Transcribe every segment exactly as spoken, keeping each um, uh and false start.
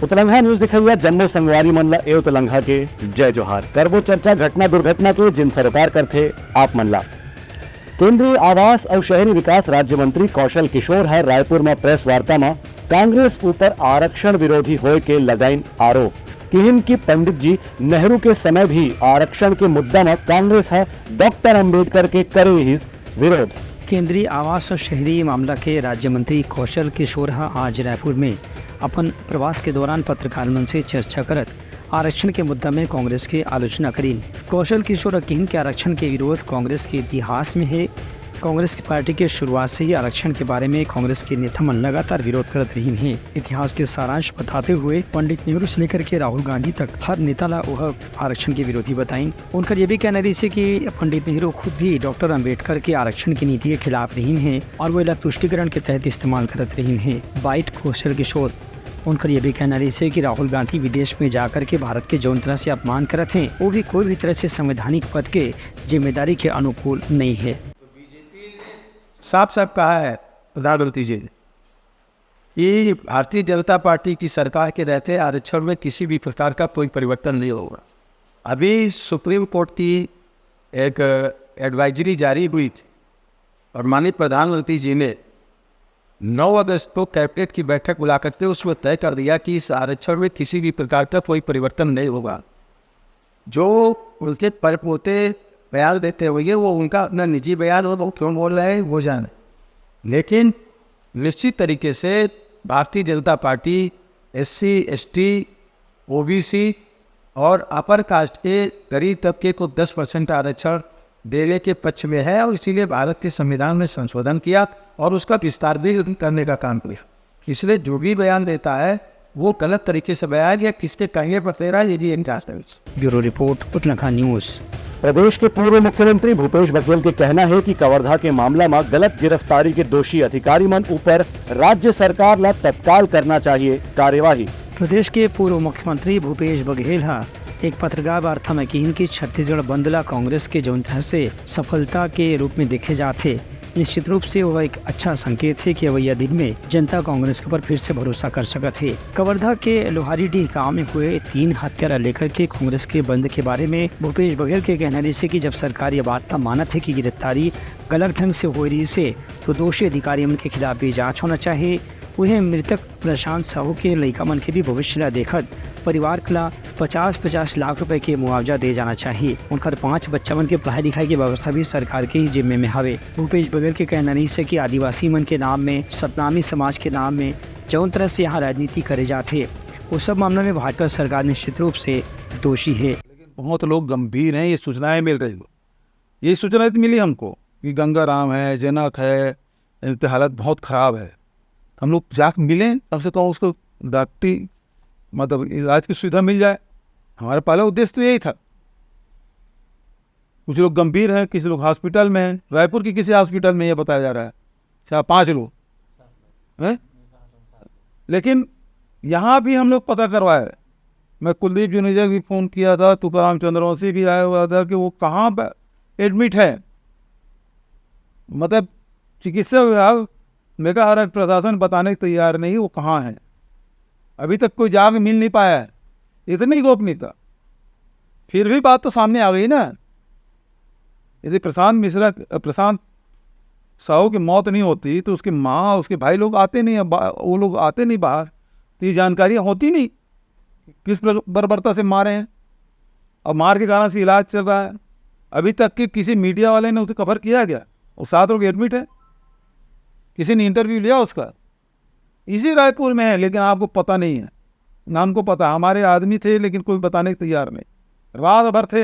उतलंघा news देखइया जम्मो संगवारी मन ला ए उतलंघा के जय जोहार। करबो चर्चा घटना दुर्घटना के, जिन सरोकार करथे आप मन ला। केंद्रीय आवास अउ शहरी विकास राज्य मंत्री कौशल किशोर ह रायपुर म प्रेस वार्ता म कांग्रेस ऊपर आरक्षण विरोधी होय के लगाइन आरोप। किहिन कि पंडित जी नेहरू के समय भी आरक्षण के मुद्दा म कांग्रेस ह डॉक्टर अंबेडकर के करे रिहिस विरोध। केंद्रीय आवास और शहरी मामला के राज्य मंत्री कौशल किशोर ह आज रायपुर में अपन प्रवास के दौरान पत्रकार मन से चर्चा करत आरक्षण के मुद्दा में कांग्रेस के आलोचना करीन। कौशल किशोर ह किहिन के आरक्षण के विरोध कांग्रेस के इतिहास में हे। कांग्रेस की पार्टी के शुरुआत से ही आरक्षण के बारे में कांग्रेस के नेता मन लगातार विरोध करत रहिन हे। इतिहास के सारांश बताते हुए पंडित नेहरू से लेकर के राहुल गांधी तक हर नेता ला वह आरक्षण के विरोधी बताइन। उनकर ये भी कहना रहिस हे कि पंडित नेहरू खुद भी डॉक्टर अंबेडकर के आरक्षण की नीति के खिलाफ रहिन हे और वो एला तुष्टिकरण के तहत इस्तेमाल करत रहिन हे। बाइट कौशल किशोर। उनकर ये भी कहना रहिस हे कि राहुल गांधी विदेश में जाकर के भारत के जौन तरह से अपमान करत हे, वो भी कोई भी तरह से संवैधानिक पद के जिम्मेदारी के अनुकूल नहीं है। साफ साफ कहा है प्रधानमंत्री जी ने कि भारतीय जनता पार्टी की सरकार के रहते आरक्षण में किसी भी प्रकार का कोई परिवर्तन नहीं होगा। अभी सुप्रीम कोर्ट की एक एडवाइजरी जारी हुई थी और माननीय प्रधानमंत्री जी ने नौ अगस्त को कैबिनेट की बैठक बुला करके उसमें तय कर दिया कि इस आरक्षण में किसी भी प्रकार का कोई परिवर्तन नहीं होगा। जो उनके पर पोते बयान देते होंगे, वो उनका अपना निजी बयान हो, वो क्यों बोल रहे हैं, वो जाने। लेकिन निश्चित तरीके से Bharatiya Janata party SC, ST, OBC और अपर कास्ट के गरीब तबके को दस परसेंट आरक्षण देने के पक्ष में है और इसीलिए भारत के संविधान में संशोधन किया और उसका विस्तार भी करने का काम किया। इसलिए जो भी बयान देता है, वो गलत तरीके से बयान या किसके कहने पर दे रहा है, ये भी एक जांच है। ब्यूरो रिपोर्ट, उतलंघा न्यूज। प्रदेश के पूर्व मुख्यमंत्री भूपेश बघेल के कहना है कि कवर्धा के मामला में गलत गिरफ्तारी के दोषी अधिकारी मन ऊपर राज्य सरकार ला तत्काल करना चाहिए कार्यवाही। प्रदेश के पूर्व मुख्यमंत्री भूपेश बघेल ह एक पत्रकार वार्ता में किहिन कि छत्तीसगढ़ बंद ला कांग्रेस के जौन तरह से सफलता के रूप में देखे जात हे, निश्चित रूप से वह एक अच्छा संकेत हे कि अवइया दिन में जनता कांग्रेस के ऊपर फिर से भरोसा कर सकत हे। कवर्धा के लोहारीडीह गांव में हुए तीन हत्या ला लेकर के कांग्रेस के बंद के बारे में भूपेश बघेल के कहना रहिस हे कि जब सरकार ये बात ला मानत हे कि गिरफ्तारी गलत ढंग से होए रहिस हे, तो दोषी अधिकारी मन के खिलाफ भी जांच होना चाहिए। उहें, मृतक प्रशांत साहू के लइका मन के भी भविष्य ला देखत परिवार ला पचास पचास लाख रुपए के मुआवजा दे जाना चाहिए। उनकर पांच बच्चा मन के पढ़ाई लिखाई के व्यवस्था भी सरकार के ही जिम्मे में हवे। भूपेश बघेल के कहना रहिस हे कि आदिवासी मन के नाम में, सतनामी समाज के नाम में जौन तरह से यहाँ राजनीति करे जात हे, वो सब मामला में भाजपा सरकार निश्चित रूप से दोषी है। बहुत लोग गंभीर हैं, ये सूचनाएं मिल रही हो, ये सूचना तो मिली हमको कि गंगाराम है, जनक है, इनकी हालत बहुत ख़राब है। हम लोग जाके मिलें, कम से कम उसको डॉक्टरी, मतलब इलाज की सुविधा मिल जाए। हमारा पहला उद्देश्य तो यही था। कुछ लोग गंभीर हैं, किसी लोग हॉस्पिटल में हैं, रायपुर की किसी हॉस्पिटल में, ये बताया जा रहा है चार पांच लोग हैं। लेकिन यहाँ भी हम लोग पता करवाए। मैं कुलदीप जुनेजा भी फ़ोन किया था, तुकाराम चंद्रवंशी भी आया हुआ था कि वो कहाँ पर एडमिट है। मतलब चिकित्सा विभाग, मेघाहारा प्रशासन बताने को तैयार नहीं वो कहाँ है। अभी तक कोई जाके मिल नहीं पाया है, इतनी गोपनीयता। फिर भी बात तो सामने आ गई ना। यदि प्रशांत मिश्रा, प्रशांत साहू की मौत नहीं होती तो उसकी माँ, उसके भाई लोग आते नहीं, वो लोग आते नहीं बाहर, तो ये जानकारियाँ होती नहीं। किस बर्बरता से मारे हैं और मार के कारण से इलाज चल रहा है। अभी तक कि किसी मीडिया वाले ने उसे कवर किया गया? वो सात लोग एडमिट है, किसी ने इंटरव्यू लिया उसका? इसी रायपुर में है, लेकिन आपको पता नहीं है। नाम को पता, हमारे आदमी थे लेकिन कोई बताने को तैयार नहीं, रात भर थे।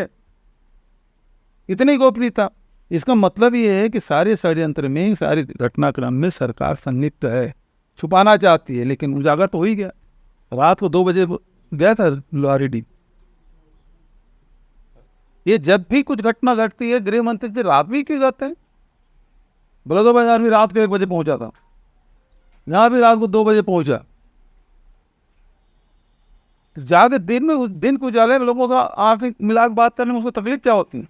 इतनी गोपनीयता। इसका मतलब ये है कि सारे षड्यंत्र में, सारे घटनाक्रम में सरकार संलिप्त है, छुपाना चाहती है, लेकिन उजागर तो हो ही गया। रात को दो बजे गया था लोहारीडीह। ये जब भी कुछ घटना घटती है, गृह मंत्री जी रात में क्यों जाते हैं? बलौदाबाजार भी रात को एक बजे पहुंचा था, यहाँ भी रात को दो बजे पहुंचा। तो जाके दिन में, दिन को उजाले में लोगों का आंख मिला के बात करने में उसको तकलीफ क्या होती है?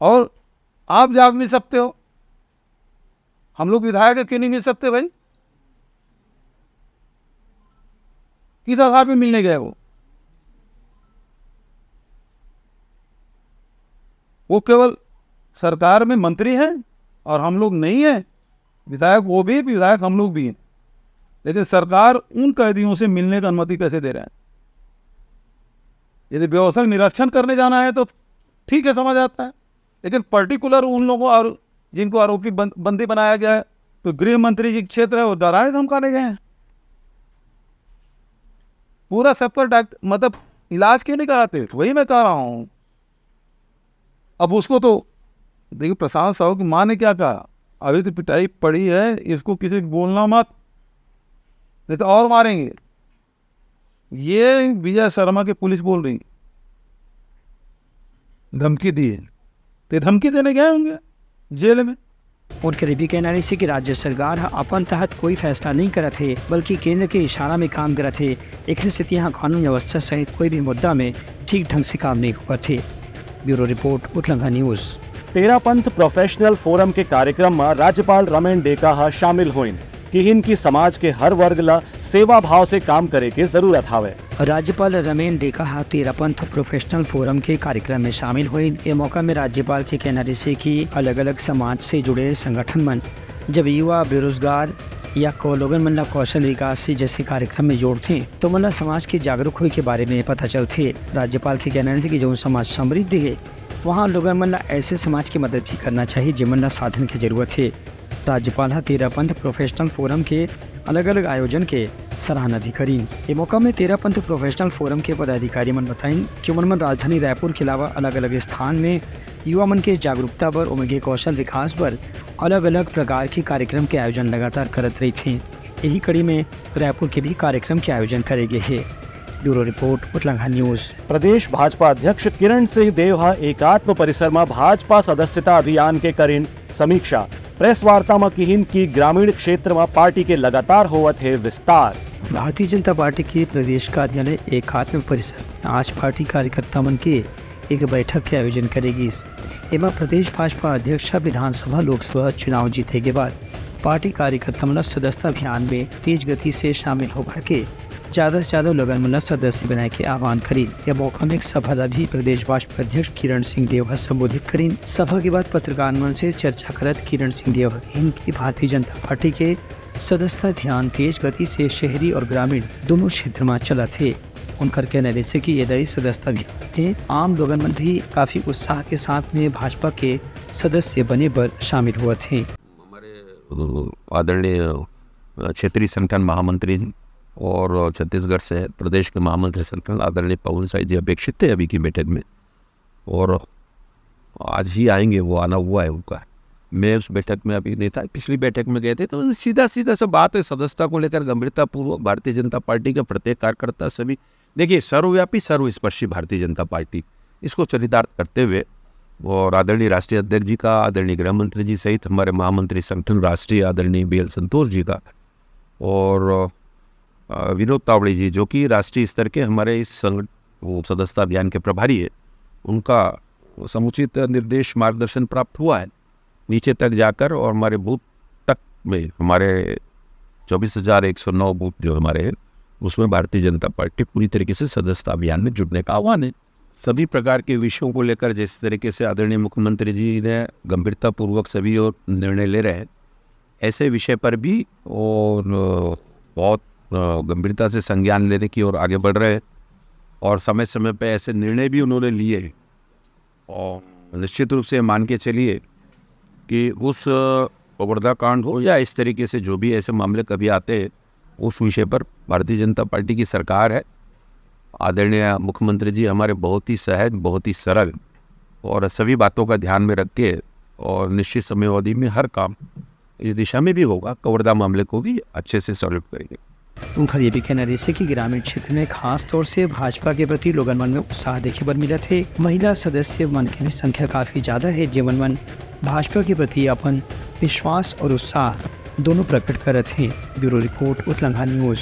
और आप जाग नहीं सकते हो, हम लोग विधायक क्यों नहीं मिल सकते भाई? किस आधार पे मिलने गए वो? वो केवल सरकार में मंत्री हैं और हम लोग नहीं हैं, विधायक वो भी, विधायक हम लोग भी हैं, लेकिन सरकार उन कैदियों से मिलने की अनुमति कैसे दे रहे हैं? यदि व्यवसायिक निरीक्षण करने जाना है तो ठीक है, समझ आता है, लेकिन पर्टिकुलर उन लोगों और जिनको आरोपी बंद, बंदी बनाया गया है, तो गृह मंत्री जी क्षेत्र है, वो डराने धमकाने गए हैं। पूरा सब पर डॉक्टर, मतलब, इलाज क्यों नहीं कराते? वही मैं कह रहा हूँ। अब उसको तो देखिए, प्रशांत साहू की माँ ने क्या कहा, "अभी तो पिटाई पड़ी है, इसको किसी को बोलना मत, नहीं तो और मारेंगे।" ये विजय शर्मा की पुलिस बोल रही, धमकी दी है, तो ये धमकी देने गए होंगे जेल में। उनकर ये भी कहना रहिसे कि राज्य सरकार ह अपन तहत कोई फैसला नहीं करत हे, बल्कि केंद्र के इशारा में काम करत हे। एकरे सेती यहाँ कानून व्यवस्था सहित कोई भी मुद्दा में ठीक ढंग से काम नहीं होवत हे। ब्यूरो रिपोर्ट, उतलंघा news. Terapanth professional forum के कार्यक्रम में राज्यपाल रमेन डेका ह शामिल होइन। किहिन कि समाज के हर वर्ग ला सेवा भाव से काम करे के जरूरत हावय। राज्यपाल रमेन डेका ह तेरा पंथ प्रोफेशनल फोरम के कार्यक्रम में शामिल होइन। ए मौका में राज्यपाल के कहना रहिसे कि अलग-अलग समाज से जुड़े संगठन मन जब युवा, बेरोजगार या को-, लोगन मन ला कौशल विकास से जैसे कार्यक्रम में जोड़थे, तो मन ला समाज के जागरूक होए के बारे में पता चलथे। राज्यपाल के कहना रहिसे कि जउन समाज समृद्ध हे, वहाँ लोगन मन ला ऐसे समाज के मदद भी करना चाहिए, जेमन ला साधन के जरूरत हे। राज्यपाल ह तेरा पंथ प्रोफेशनल फोरम के अलग-अलग आयोजन के सराहना भी करीन। ए मौका में तेरा पंथ प्रोफेशनल फोरम के पदाधिकारी मन बताइन कि उमन मन राजधानी रायपुर के अलावा अलग-अलग स्थान में युवा मन के जागरूकता बर, ओमन के कौशल विकास बर अलग-अलग प्रकार के कार्यक्रम के आयोजन लगातार करत रहिथे। यही कड़ी में रायपुर के भी कार्यक्रम के आयोजन करे गे हे। ब्यूरो रिपोर्ट, उतलंघा न्यूज। प्रदेश भाजपा अध्यक्ष किरण सिंह देव ह एकात्म परिसर म भाजपा सदस्यता अभियान के करिन समीक्षा। प्रेस वार्ता म किहिन कि ग्रामीण क्षेत्र म पार्टी के लगातार होवत हे विस्तार। भारतीय जनता पार्टी के प्रदेश कार्यालय एकात्म परिसर में आज पार्टी कार्यकर्ता मन के एक बैठक के आयोजन करे गिस। एमा प्रदेश भाजपा अध्यक्ष ह विधानसभा, लोकसभा चुनाव जीते के बाद पार्टी कार्यकर्ता मन ल सदस्यता अभियान में तेज गति से शामिल होकर के ज्यादा से ज्यादा लोगन मन ल सदस्य बनाए के आह्वान करीन। यह मौका में एक सभा ल भी प्रदेश भाजपा अध्यक्ष किरण सिंह देव ह संबोधित करीन। सभा के बाद पत्रकार मन से चर्चा करत किरण सिंह देव ह कहिन कि भारतीय जनता पार्टी के सदस्यता अभियान तेज गति से शहरी और ग्रामीण दोनों क्षेत्र म चलत हे। उनकर कहना रहिसे कि ये दई सदस्यता अभियान में आम लोगन मन भी काफी उत्साह के साथ में भाजपा के सदस्य बने बर शामिल होवत हे। हमारे आदरणीय क्षेत्रीय संगठन महामंत्री जी और छत्तीसगढ़ से प्रदेश के महामंत्री संगठन आदरणीय पवन साय जी अपेक्षित थे अभी की बैठक में, और आज ही आएंगे, वो आना हुआ है उनका। मैं उस बैठक में अभी नहीं था, पिछली बैठक में गए थे। तो सीधा सीधा सा बात है, सदस्यता को लेकर गंभीरतापूर्वक भारतीय जनता पार्टी के प्रत्येक कार्यकर्ता सभी, देखिए, सर्वव्यापी सर्वस्पर्शी भारतीय जनता पार्टी, इसको चरितार्थ करते हुए और आदरणीय राष्ट्रीय अध्यक्ष जी का, आदरणीय गृह मंत्री जी सहित हमारे महामंत्री संगठन राष्ट्रीय आदरणीय बी एल संतोष जी का और अ, विनोद तावड़े जी, जो कि राष्ट्रीय स्तर के हमारे इस संगठन, वो सदस्यता अभियान के प्रभारी है, उनका समुचित निर्देश मार्गदर्शन प्राप्त हुआ है नीचे तक जाकर, और हमारे बूथ तक में हमारे चौबीस हजार एक सौ नौ बूथ जो हमारे हैं, उसमें भारतीय जनता पार्टी पूरी तरीके से सदस्यता अभियान में जुड़ने का आह्वान है। सभी प्रकार के विषयों को लेकर जिस तरीके से आदरणीय मुख्यमंत्री जी ने गंभीरतापूर्वक सभी और निर्णय ले रहे हैं, ऐसे विषय पर भी और अ, बहुत अ, गंभीरता से संज्ञान लेने की ओर आगे बढ़ रहे हैं और समय समय पर ऐसे निर्णय भी उन्होंने लिए हैं। और निश्चित रूप से मान के चलिए कि उस अ, कवर्धा कांड हो या इस तरीके से जो भी ऐसे मामले कभी आते हैं, उस विषय पर भारतीय जनता पार्टी की सरकार है। आदरणीय मुख्यमंत्री जी हमारे बहुत ही सहज, बहुत ही सरल और सभी बातों का ध्यान में रख के और निश्चित समयावधि में हर काम इस दिशा में भी होगा, कवर्धा मामले को भी अच्छे से सॉल्व करेंगे। उनकर ये भी कहना रहिसे कि ग्रामीण क्षेत्र में खास तौर से भाजपा के प्रति लोगन मन में उत्साह देखे बर मिलत हे। महिला सदस्य मन के भी संख्या काफी ज्यादा हे, जेमन मन भाजपा के प्रति अपन विश्वास और उत्साह दोनों प्रकट करत हे। ब्यूरो रिपोर्ट, उतलंघा न्यूज।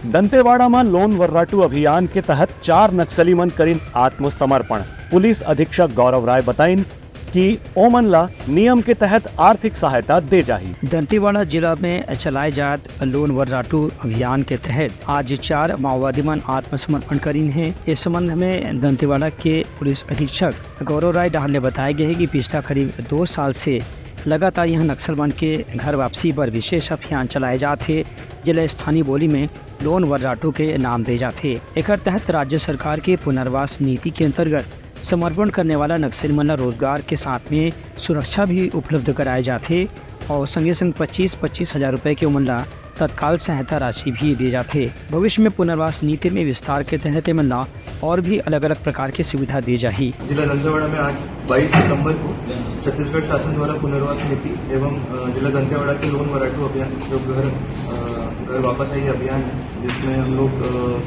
दंतेवाड़ा में लोन वर्राटू अभियान के तहत चार नक्सली मन करिन आत्मसमर्पण। पुलिस अधीक्षक गौरव राय बताइन, कि ओमन ला नियम के तहत आर्थिक सहायता दे जाही। दंतेवाड़ा जिला में चलाए जात लोन वर्राटू अभियान के तहत आज चार माओवादी मन आत्मसमर्पण करीन हे। इस संबंध में दंतेवाड़ा के पुलिस अधीक्षक गौरव राय डहार ले बताए गए हे कि पिछला करीब दो साल से लगातार यह नक्सल मन के घर वापसी बर विशेष अभियान चलाए जात हे, जेला स्थानीय बोली में लोन वर्राटू के नाम दे जाथे। एकर तहत राज्य सरकार के पुनर्वास नीति के अंतर्गत समर्पण करने वाला नक्सली मन ल रोजगार के साथ में सुरक्षा भी उपलब्ध कराए जाथे और संगे संग पच्चीस पच्चीस हजार रुपए के उमन ला तत्काल सहायता राशि भी दे जाथे। भविष्य में पुनर्वास नीति में विस्तार के तहत एमन ला और भी अलग-अलग प्रकार के सुविधा दे जाही। जिला दंतेवाड़ा में आज बाईस सितंबर को छत्तीसगढ़ शासन द्वारा पुनर्वास नीति एवं, अ, जिला दंतेवाड़ा के लोन वर्राटू अभियान, जो घर, अ, घर वापस आइए अभियान है, जिसमें हम लोग, अ,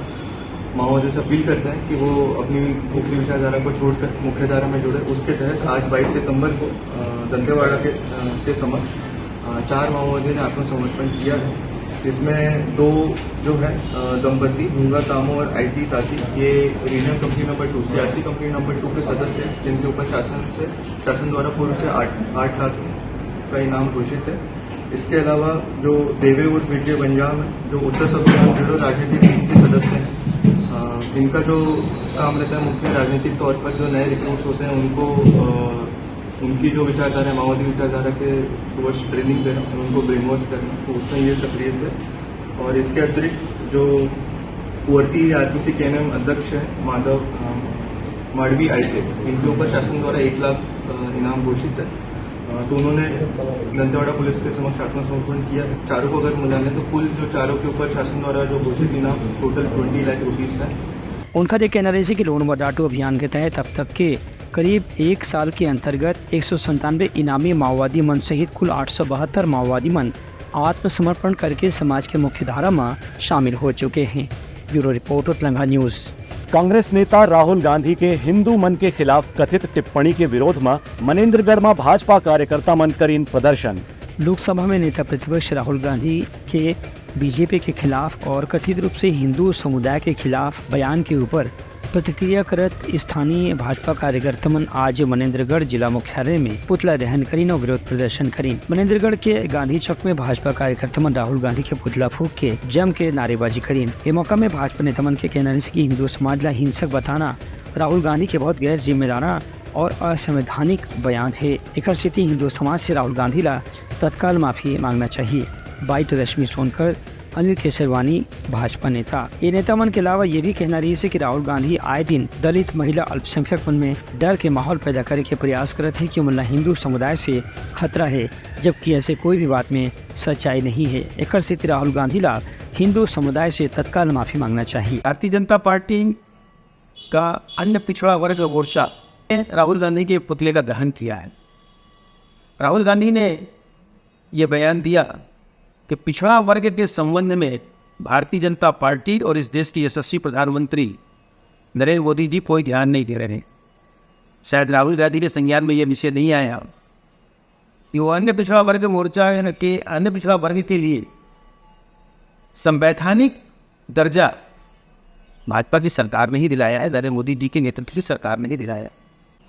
माओवादियों से अपील करते हैं कि वो अपनी ऊपरी विचारधारा को छोड़कर मुख्यधारा में जुड़े। उसके तहत आज बाईस सितंबर को, अ, दंतेवाड़ा के, अ, के समक्ष, अ, चार माओवादियों ने आत्मसमर्पण किया है। इसमें दो जो है, अ, दंपति हुंगा तामो और आईटी ताती, ये regional company number two, CRC company number two के सदस्य हैं, जिनके ऊपर शासन से, शासन द्वारा पूर्व से आठ, आठ लाख का इनाम घोषित है। इसके अलावा जो देवे उर्फ विजय बंजाम है, जो उत्तर सब जोनल ब्यूरो राजनीतिक टीम के सदस्य हैं, अ, इनका जो काम रहता है मुख्य राजनीतिक तौर पर जो नए रिक्रूट्स होते हैं उनको, अ, उनकी जो विचारधारा है, माओवादी विचारधारा के टुवर्ड्स ट्रेनिंग देना और उनको ब्रेन वॉश करना, तो उसमें ये सक्रिय थे। और इसके अतिरिक्त जो कुवर्ती आरपीसी केएनएम अध्यक्ष हैं माधव, अ, माडवी आईटे, इनके ऊपर शासन द्वारा एक लाख, अ, इनाम घोषित है। अ, तो उन्होंने दंतेवाड़ा पुलिस के समक्ष आत्मसमर्पण किया है। चारों को अगर मिलाने तो कुल जो चारों के ऊपर शासन द्वारा जो घोषित इनाम टोटल ट्वेंटी लाख रुपीस है। उनका ये कहना रहिस हे कि लोन वर्राटू अभियान के तहत अब तक के करीब एक साल के अंतर्गत एक सौ संतानवे इनामी माओवादी मन सहित कुल आठ सौ बहत्तर माओवादी मन आत्मसमर्पण करके समाज के मुख्य धारा म शामिल हो चुके हैं। ब्यूरो रिपोर्ट, उतलंगा न्यूज। कांग्रेस नेता राहुल गांधी के हिंदू मन के खिलाफ कथित टिप्पणी के विरोध म मनेंद्रगढ़ म भाजपा कार्यकर्ता मन करीन प्रदर्शन। लोकसभा में नेता प्रतिपक्ष राहुल गांधी के बीजेपी के खिलाफ और कथित रूप से हिंदू समुदाय के खिलाफ बयान के ऊपर प्रतिक्रिया करत स्थानीय भाजपा कार्यकर्ता मन आज मनेंद्रगढ़ जिला मुख्यालय में पुतला दहन करीन और विरोध प्रदर्शन करीन। मनेंद्रगढ़ के गांधी चौक में भाजपा कार्यकर्ता मन राहुल गांधी के पुतला फूंक के जम के नारेबाजी करीन। ये मौका में भाजपा नेता मन के कहना रहिस कि हिंदू समाज ला हिंसक बताना राहुल गांधी के बहुत गैर जिम्मेदाराना और असंवैधानिक बयान हे। एकर सेती हिंदू समाज से राहुल गांधी ला तत्काल माफी मांगना चाहिए। बाइट रश्मि सोनकर, अनिल केसरवानी, भाजपा नेता। ये नेता मन के अलावा ये भी कहना रहिस हे कि राहुल गांधी आए दिन दलित, महिला, अल्पसंख्यक मन में डर के माहौल पैदा करे के प्रयास करत हे कि ओमन ला हिंदू समुदाय से खतरा हे, जबकि ऐसे कोई भी बात में सच्चाई नहीं हे। एकर सेती राहुल गांधी ला हिंदू समुदाय से तत्काल माफी मांगना चाहिए। भारतीय जनता पार्टी का अन्य पिछड़ा वर्ग मोर्चा ने राहुल गांधी के पुतले का दहन किया है। राहुल गांधी ने यह बयान दिया कि पिछड़ा वर्ग के संबंध में भारतीय जनता पार्टी और इस देश के यशस्वी प्रधानमंत्री नरेंद्र मोदी जी कोई ध्यान नहीं दे रहे। शायद राहुल गांधी के संज्ञान में यह विषय नहीं आया कि वो अन्य पिछड़ा वर्ग मोर्चा के अन्य पिछड़ा वर्ग के लिए संवैधानिक दर्जा भाजपा की सरकार ने ही दिलाया है, नरेंद्र मोदी जी के नेतृत्व की सरकार ने ही दिलाया है।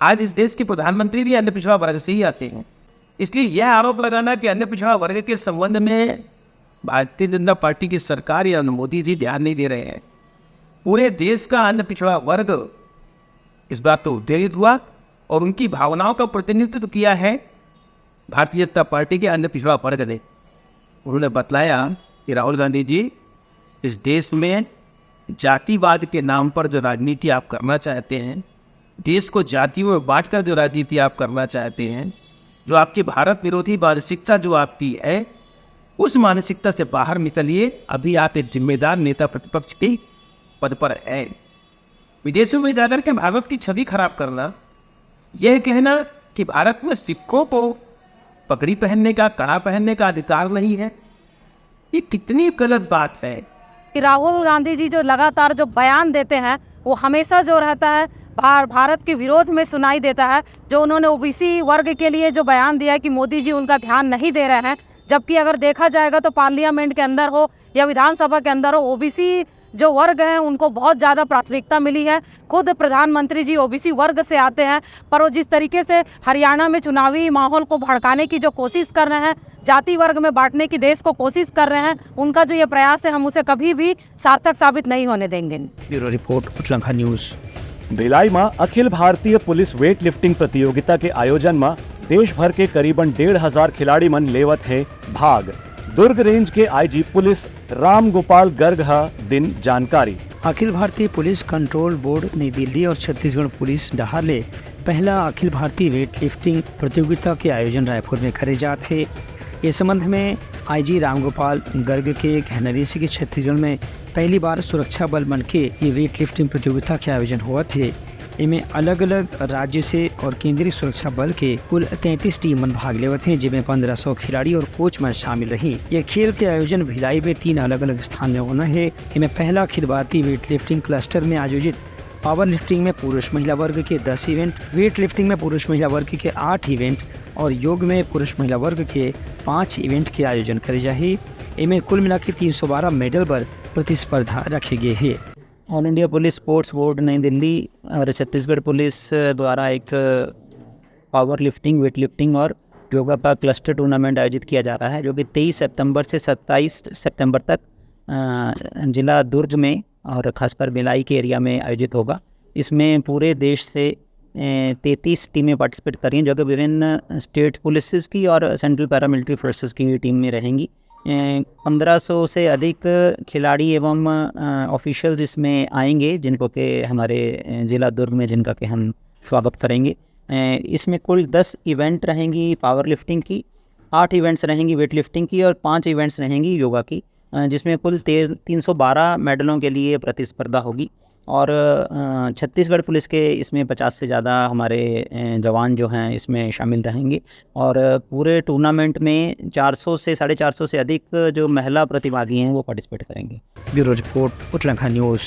आज इस देश के प्रधानमंत्री भी अन्य पिछड़ा वर्ग से ही आते हैं, इसलिए यह आरोप लगाना कि अन्य पिछड़ा वर्ग के संबंध में भारतीय जनता पार्टी की सरकार या मोदी जी ध्यान नहीं दे रहे हैं। पूरे देश का अन्य पिछड़ा वर्ग इस बात तो उत्तेजित हुआ और उनकी भावनाओं का प्रतिनिधित्व किया है भारतीय जनता पार्टी के अन्य पिछड़ा वर्ग ने। उन्होंने बतलाया कि राहुल गांधी जी, इस देश में जातिवाद के नाम पर जो राजनीति आप करना चाहते हैं, देश को जातियों में बांटकर जो राजनीति आप करना चाहते हैं, जो आपकी भारत विरोधी मानसिकता जो आपकी है, उस मानसिकता से बाहर निकलिए। अभी आप एक जिम्मेदार नेता प्रतिपक्ष के पद पर हैं। विदेशों में जाकर के भारत की छवि खराब करना, यह कहना कि भारत में सिखों को पगड़ी पहनने का, कड़ा पहनने का अधिकार नहीं है, ये कितनी गलत बात है। कि राहुल गांधी जी जो लगातार जो बयान देते हैं, वो हमेशा जो रहता है भार, भारत के विरोध में सुनाई देता है। जो उन्होंने ओबीसी वर्ग के लिए जो बयान दिया है कि मोदी जी उनका ध्यान नहीं दे रहे हैं, जबकि अगर देखा जाएगा तो पार्लियामेंट के अंदर हो या विधानसभा के अंदर हो, ओबीसी जो वर्ग हैं उनको बहुत ज़्यादा प्राथमिकता मिली है। खुद प्रधानमंत्री जी ओबीसी वर्ग से आते हैं, पर वो जिस तरीके से हरियाणा में चुनावी माहौल को भड़काने की जो कोशिश कर रहे हैं, जाति वर्ग में बांटने की देश को कोशिश कर रहे हैं, उनका जो ये प्रयास है हम उसे कभी भी सार्थक साबित नहीं होने देंगे। ब्यूरो रिपोर्ट, उतलंखा न्यूज। भिलाई म अखिल भारतीय पुलिस वेट लिफ्टिंग प्रतियोगिता के आयोजन म देश भर के करीबन डेढ़ हजार खिलाड़ी मन लेवत हे भाग। दुर्ग रेंज के आईजी पुलिस राम गोपाल गर्ग ह दिन जानकारी। Akhil Bharatiya police control board नई दिल्ली और छत्तीसगढ़ पुलिस डहार ले पहला अखिल भारतीय वेट लिफ्टिंग प्रतियोगिता के आयोजन रायपुर में करे जात हे। ये संबंध में आईजी रामगोपाल गर्ग के कहना रहिस कि छत्तीसगढ़ में पहली बार सुरक्षा बल मन के ये वेट लिफ्टिंग प्रतियोगिता के आयोजन होवत हे। एमे अलग-अलग राज्य से और केंद्रीय सुरक्षा बल के कुल तैंतीस टीम मन भाग लेवत हे, जेमे पन्द्रह सौ खिलाड़ी और कोच मन शामिल रही। ये खेल के आयोजन भिलाई में तीन अलग-अलग स्थान में होना हे। एमे पहला Akhil Bharatiya weight lifting cluster में आयोजित पावर लिफ्टिंग में पुरुष महिला वर्ग के दस इवेंट, वेट लिफ्टिंग में पुरुष महिला वर्ग के आठ इवेंट और योग में पुरुष महिला वर्ग के पाँच इवेंट के आयोजन करे जाही। एमे कुल मिला के तीन सौ बारह मेडल बर प्रतिस्पर्धा रखे गे हे। All India police sports board नई दिल्ली और छत्तीसगढ़ पुलिस द्वारा एक पावर लिफ्टिंग, वेट लिफ्टिंग और योगा का क्लस्टर टूर्नामेंट आयोजित किया जा रहा है, जो कि तेईस सितंबर से सत्ताईस सितंबर तक अ, जिला दुर्ग में और खासकर भिलाई के एरिया में आयोजित होगा। इसमें पूरे देश से तैंतीस टीमें पार्टिसिपेट कर रही हैं, जो कि विभिन्न स्टेट पुलिसेस की और सेंट्रल पैरामिलिट्री फोर्सेस की टीम में रहेंगी। पन्द्रह सौ से अधिक खिलाड़ी एवं ऑफिशियल्स इसमें आएंगे, जिनको के हमारे अ, जिला दुर्ग में, जिनका के हम स्वागत करेंगे। अ, इसमें कुल दस इवेंट रहेंगी पावर लिफ्टिंग की, आठ इवेंट्स रहेंगी वेट लिफ्टिंग की और पाँच इवेंट्स रहेंगी योगा की, अ, जिसमें कुल तेर तीन सौ बारह मेडलों के लिए प्रतिस्पर्धा होगी। और अ, छत्तीसगढ़ पुलिस के इसमें पचास से ज़्यादा हमारे अ, जवान जो हैं इसमें शामिल रहेंगे। और अ, पूरे टूर्नामेंट में चार सौ से, साढ़े चार सौ से अधिक जो महिला प्रतिभागी हैं, वो पार्टिसिपेट करेंगे। ब्यूरो रिपोर्ट, उतलंखा न्यूज।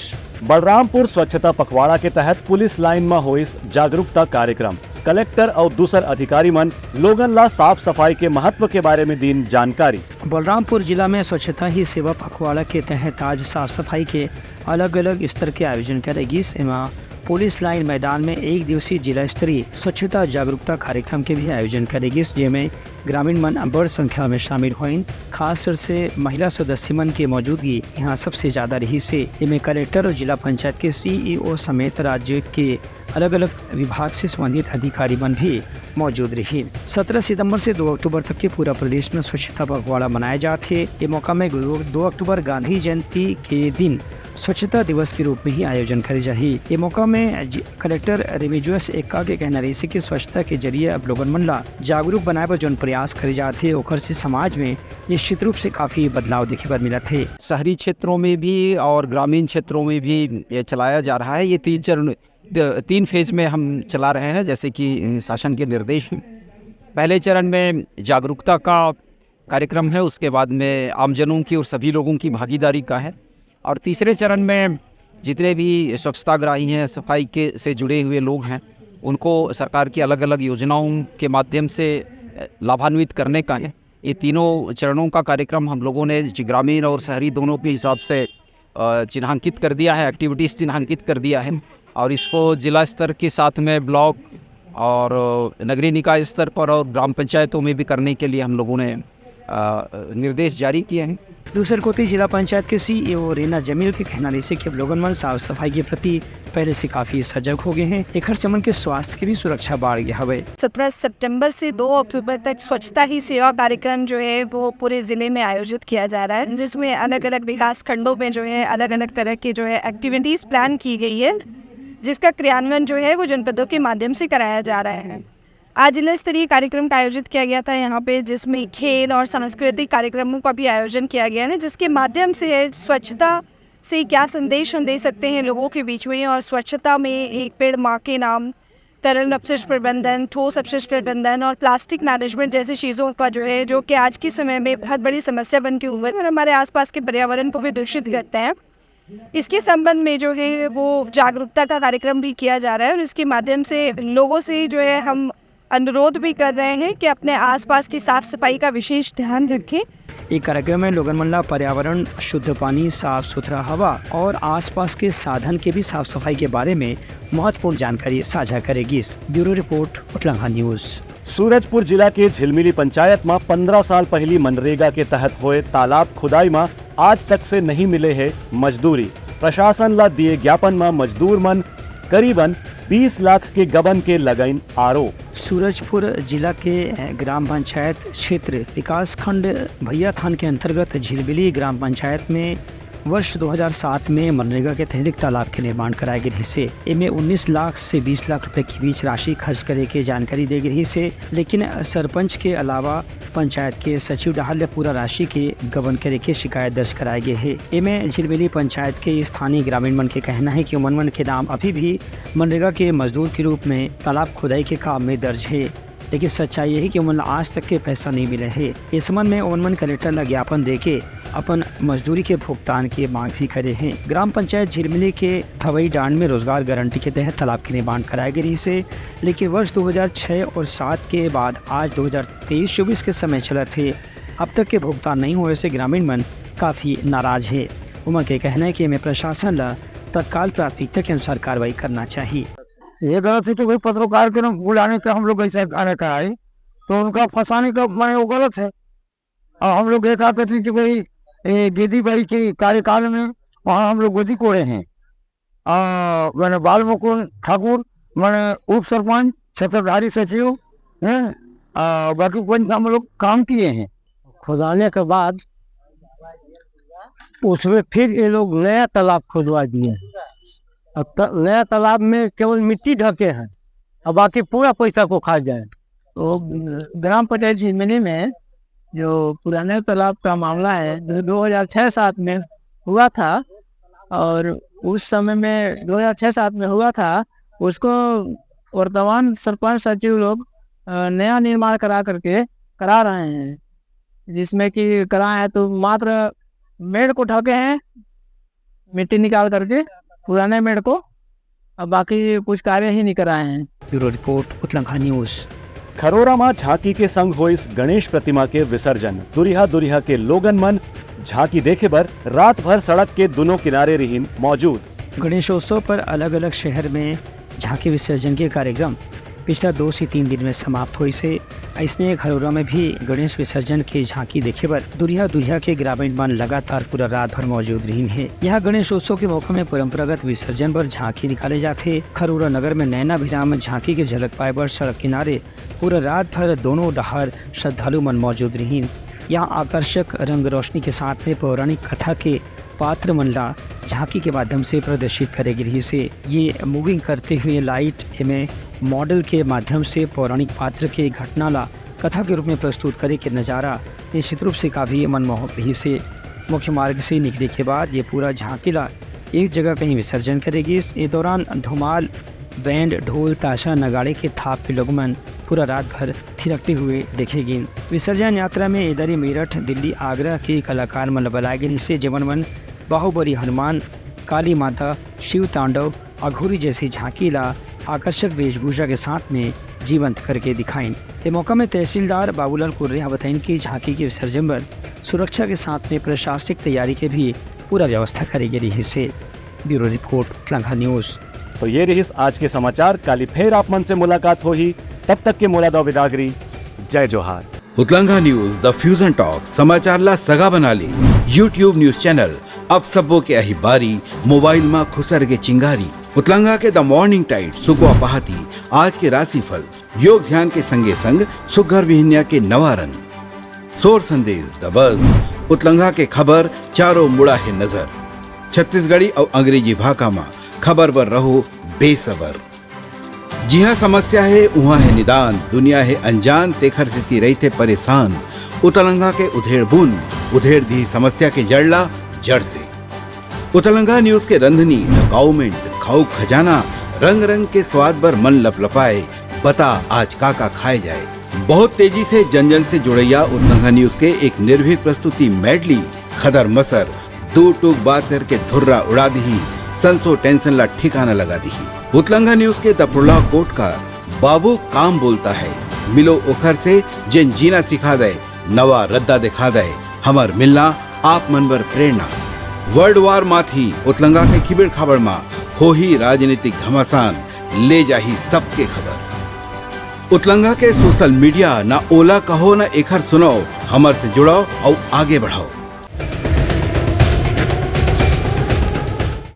बलरामपुर स्वच्छता पखवाड़ा के तहत पुलिस लाइन म होइस जागरूकता कार्यक्रम। कलेक्टर अउ दूसर अधिकारी मन लोगन ला साफ सफाई के महत्व के बारे में दीन जानकारी। बलरामपुर जिला में स्वच्छता ही सेवा पखवाड़ा के तहत आज साफ सफाई के अलग-अलग स्तर के आयोजन करे गिस। एमा पुलिस लाइन मैदान में एक दिवसीय जिला स्तरीय स्वच्छता जागरूकता कार्यक्रम के भी आयोजन करे गिस, जेमे ग्रामीण मन बड़ संख्या में शामिल होइन। खास तौर से महिला सदस्य मन के मौजूदगी यहाँ सबसे ज्यादा रहिस हे। एमे कलेक्टर और जिला पंचायत के सीईओ समेत राज्य के अलग-अलग विभाग से संबंधित अधिकारी मन भी मौजूद रहिन। सत्रह सितंबर से दो अक्टूबर तक के पूरा प्रदेश में स्वच्छता पखवाड़ा मनाया जात हे। ये मौका में गुरु दो अक्टूबर गांधी जयंती के दिन स्वच्छता दिवस के रूप में ही आयोजन करे जाही। ये मौका में जि-, कलेक्टर रेमिजुअस एक्का के कहना रहिस हे कि स्वच्छता के जरिए अब लोगन मन ला जागरूक बनाए बर जौन प्रयास करे जात हे, ओखर से समाज में निश्चित रूप से काफी बदलाव देखे बर मिलत हे। शहरी क्षेत्रों में भी और ग्रामीण क्षेत्रों में भी ये चलाया जा रहा है। ये तीन चरण, तीन फेज में हम चला रहे हैं, जैसे कि शासन के निर्देश हैं। पहले चरण में जागरूकता का कार्यक्रम है, उसके बाद में आमजनों की और सभी लोगों की भागीदारी का है, और तीसरे चरण में जितने भी स्वच्छताग्राही हैं, सफाई के से जुड़े हुए लोग हैं, उनको सरकार की अलग-अलग योजनाओं के माध्यम से, अ, लाभान्वित करने का है। ये तीनों चरणों का कार्यक्रम हम लोगों ने जि-, ग्रामीण और शहरी दोनों के हिसाब से, अ, चिन्हांकित कर दिया है, एक्टिविटीज़ चिन्हांकित कर दिया है, और इसको जिला स्तर के साथ में ब्लॉक और नगरीय निकाय स्तर पर और ग्राम पंचायतों में भी करने के लिए हम लोगों ने, अ, निर्देश जारी किए हैं। दूसर कोति जिला पंचायत के सीईओ रेना जमील के कहना रहिस हे कि अब लोगन मन साफ सफाई के प्रति पहले से काफी सजग हो गए हैं। एखर से मन के स्वास्थ्य के भी सुरक्षा बाढ़ गया हवे। सत्रह सितंबर से दो अक्टूबर तक स्वच्छता ही सेवा कार्यक्रम जो है वो पूरे जिले में आयोजित किया जा रहा है, जिसमें अलग-अलग विकास खंडों में जो है अलग-अलग तरह के जो है एक्टिविटीज प्लान की गई है, जिसका क्रियान्वयन जो है वो जनपदों के माध्यम से कराया जा रहा है। आज जिला स्तरीय कार्यक्रम का आयोजित किया गया था यहाँ पे, जिसमें खेल और सांस्कृतिक कार्यक्रमों का भी आयोजन किया गया है, जिसके माध्यम से स्वच्छता से क्या संदेश हम दे सकते हैं लोगों के बीच में, और स्वच्छता में एक पेड़ माँ के नाम, तरल अपशिष्ट प्रबंधन, ठोस अपशिष्ट प्रबंधन और प्लास्टिक मैनेजमेंट जैसी चीज़ों का जो है, जो कि आज के समय में बहुत बड़ी समस्या बन के उभर और हमारे आसपास के पर्यावरण को भी दूषित करते हैं, इसके संबंध में जो है वो जागरूकता का कार्यक्रम भी किया जा रहा है और इसके माध्यम से लोगों से जो है हम अनुरोध भी कर रहे हैं कि अपने आसपास की साफ सफाई का विशेष ध्यान रखें। ये कार्यक्रम में लोगन मन ला पर्यावरण, शुद्ध पानी, साफ सुथरा हवा और आसपास के साधन के भी साफ सफाई के बारे में महत्वपूर्ण जानकारी साझा करे गिस। ब्यूरो रिपोर्ट, उतलंघा न्यूज। सूरजपुर जिला के झिलमिली पंचायत म पन्द्रह साल पहिली मनरेगा के तहत होए तालाब खुदाई म आज तक से नहीं मिले हे मजदूरी। प्रशासन ला दिए ज्ञापन म मजदूर मन करीबन बीस लाख के गबन के लगाइन आरोप। सूरजपुर जिला के ग्राम पंचायत क्षेत्र विकासखंड भैयाथान के अंतर्गत झिलमिली ग्राम पंचायत में वर्ष दो हज़ार सात में मनरेगा के तहत एक तालाब के निर्माण कराए गे रिहिस हे। एमे उन्नीस लाख से बीस लाख रुपए के बीच राशि खर्च करे के जानकारी दे गे रिहिस हे, लेकिन सरपंच के अलावा पंचायत के सचिव डहार ले पूरा राशि के गबन करे के शिकायत दर्ज कराए गे हे। एमे झिलमिली पंचायत के स्थानीय ग्रामीण मन के कहना हे कि ओमन मन के नाम अभी भी मनरेगा के मजदूर के रूप में तालाब खुदाई के काम में दर्ज हे, लेकिन सच्चाई यही कि ओमन ला आज तक के पैसा नहीं मिले हे। इस संबंध में ओमन मन कलेक्टर ला ज्ञापन देके अपन मजदूरी के भुगतान के मांग भी करे हे। ग्राम पंचायत झिलमिली के भवई डांड में रोजगार गारंटी के तहत तालाब के निर्माण कराए गे रिहिस हे, लेकिन वर्ष दो हज़ार छह और सात के बाद आज दो हज़ार तेईस चौबीस के समय चलत हे, अब तक के भुगतान नहीं होए से ग्रामीण मन काफी नाराज हे। ओमन के कहना हे कि एमे प्रशासन ला तत्काल प्राथमिकता के अनुसार कार्रवाई करना चाहिए। ये गलत है कि भाई पत्रकार के नाम बुलाने का हम लोग ऐसा गाने का आए, तो उनका फंसाने का माने वो गलत है। और हम लोग ये कहा करते हैं कि भाई, ये गेदी बाई के कार्यकाल में वहाँ हम लोग गोदी कोड़े हैं। आ, मैंने बाल मुकुंद ठाकुर, मैंने उप सरपंच, क्षेत्रधारी सचिव हैं, आ, बाकी पंच हम लोग काम किए हैं। खुदाने के बाद उसमें फिर ये लोग नया तालाब खुदवा दिए हैं। अब त-, नया तालाब में केवल मिट्टी ढके हैं, अब बाकी पूरा पैसा को खा जाए। तो ग्राम पंचायत झिलमिली में जो पुराने तालाब का मामला है, जो दो हज़ार छह सात में हुआ था, और उस समय में दो हज़ार छह सात में हुआ था, उसको वर्तमान सरपंच सचिव लोग, अ, नया निर्माण करा करके करा रहे हैं, जिसमें कि करा है तो मात्र मेड़ को ढके हैं मिट्टी निकाल करके, पुराने मेड़ को, अब बाकी कुछ कार्य ही नहीं कराए हैं। ब्यूरो रिपोर्ट, उतलंघा न्यूज। खरोरा म झांकी के संग होइस गणेश प्रतिमा के विसर्जन। दुरिहा दुरिहा के लोगन मन झांकी देखे बर रात भर सड़क के दुनों किनारे रिहिन मौजूद। गणेशोत्सव पर अलग-अलग शहर में झांकी विसर्जन के कार्यक्रम पिछला दो से तीन दिन में समाप्त होइस हे। अइसने खरोरा में भी गणेश विसर्जन के झांकी देखे बर दुरिहा दुरिहा के ग्रामीण मन लगातार पूरा रात भर मौजूद रिहिन हे। यहाँ गणेशोत्सव के मौका में परंपरागत विसर्जन बर झांकी निकाले जाथे। खरोरा नगर में नैनाभिराम झांकी के झलक पाए बर सड़क किनारे पूरा रात भर दोनों डहार श्रद्धालु मन मौजूद रिहिन। यहाँ आकर्षक रंग रोशनी के साथ में पौराणिक कथा के पात्र मन ला झांकी के माध्यम से प्रदर्शित करे गे रिहिस हे। ये मूविंग करते हुए लाइट एमे मॉडल के माध्यम से पौराणिक पात्र के घटना ला कथा के रूप में प्रस्तुत करे के नजारा निश्चित रूप से काफी मनमोहक रिहिस हे। मुख्य मार्ग से निकले के बाद ये पूरा झांकी ला एक जगह कहीं विसर्जन करे गिस। ए दौरान धुमाल, बैंड, ढोल, ताशा, नगाड़े के थाप के लोग मन पूरा रात भर थिरकते हुए देखे गिन। विसर्जन यात्रा में एदरी मेरठ, दिल्ली, आगरा के कलाकार मन ला बलाए गिन, से जेमन मन बाहुबली हनुमान, काली माता, शिव तांडव, अघोरी जैसी झांकी ला आकर्षक वेशभूषा के साथ में जीवंत करके दिखाइन। ए मौका में तहसीलदार बाबूलाल कुर्रे ह बताइन कि झांकी के विसर्जन बर सुरक्षा के साथ में प्रशासनिक तैयारी के भी पूरा व्यवस्था करे गे रिहिस हे। ब्यूरो रिपोर्ट, उतलंघा न्यूज। तो ये रिहिस आज के समाचार। काली फेर आप मन से मुलाकात होही, तब तक के मोला दव बिदागरी। जय जोहार। उतलंघा न्यूज, द फ्यूजन टॉक, समाचार ला सगा बना ले। YouTube न्यूज चैनल, अब सबो के अही बारी, मोबाइल मा खुसर के चिंगारी। उतलंघा के द मॉर्निंग टाइड, सुकवा पहाती, आज के राशिफल, योग ध्यान के संगे संग सुग्घर बिहनिया के नवा रंग। सोर संदेश, द बज, उतलंघा के खबर, चारों मुड़ा हे नजर। छत्तीसगढ़ी अउ अंग्रेजी भाखा मा खबर बर रहो बेसबर। जिहाँ समस्या हे, उहाँ हे निदान, दुनिया हे अनजान, तेखर सेती रहिथे परेशान। उतलंघा के उधेड़ बुन, उधेड़ दिही समस्या के जड़ ला जड़ से। उतलंघा न्यूज के रंधनी, द काउमेंट, खाऊ खजाना, रंग रंग के स्वाद बर मन लपलपाए, बता आज का का खाए जाए। बहुत तेजी से जन जन से जुड़ैया उतलंघा न्यूज के एक निर्भीक प्रस्तुति मेडली, खदर मसर, दू टूक बात करके धुर्रा उड़ा दिही, संसो टेंशन ला ठिकाना लगा दिही। उतलंघा न्यूज के द प्रोलॉग कोट का बाबू काम बोलता है, मिलो ओखर से जेन जीना सिखा दे, नवा रद्दा दिखा दे, हमर मिलना आप मन बर प्रेरणा। वर्ल्ड वार माथी उतलंगा के खिबेड़ खाबड़ मा होही राजनीतिक घमासान, ले जाही सबके खबर। उतलंगा के सोशल मीडिया, ना ओला कहो ना एखर सुनाओ, हमर से जुड़ाओ अउ आगे बढ़ाओ।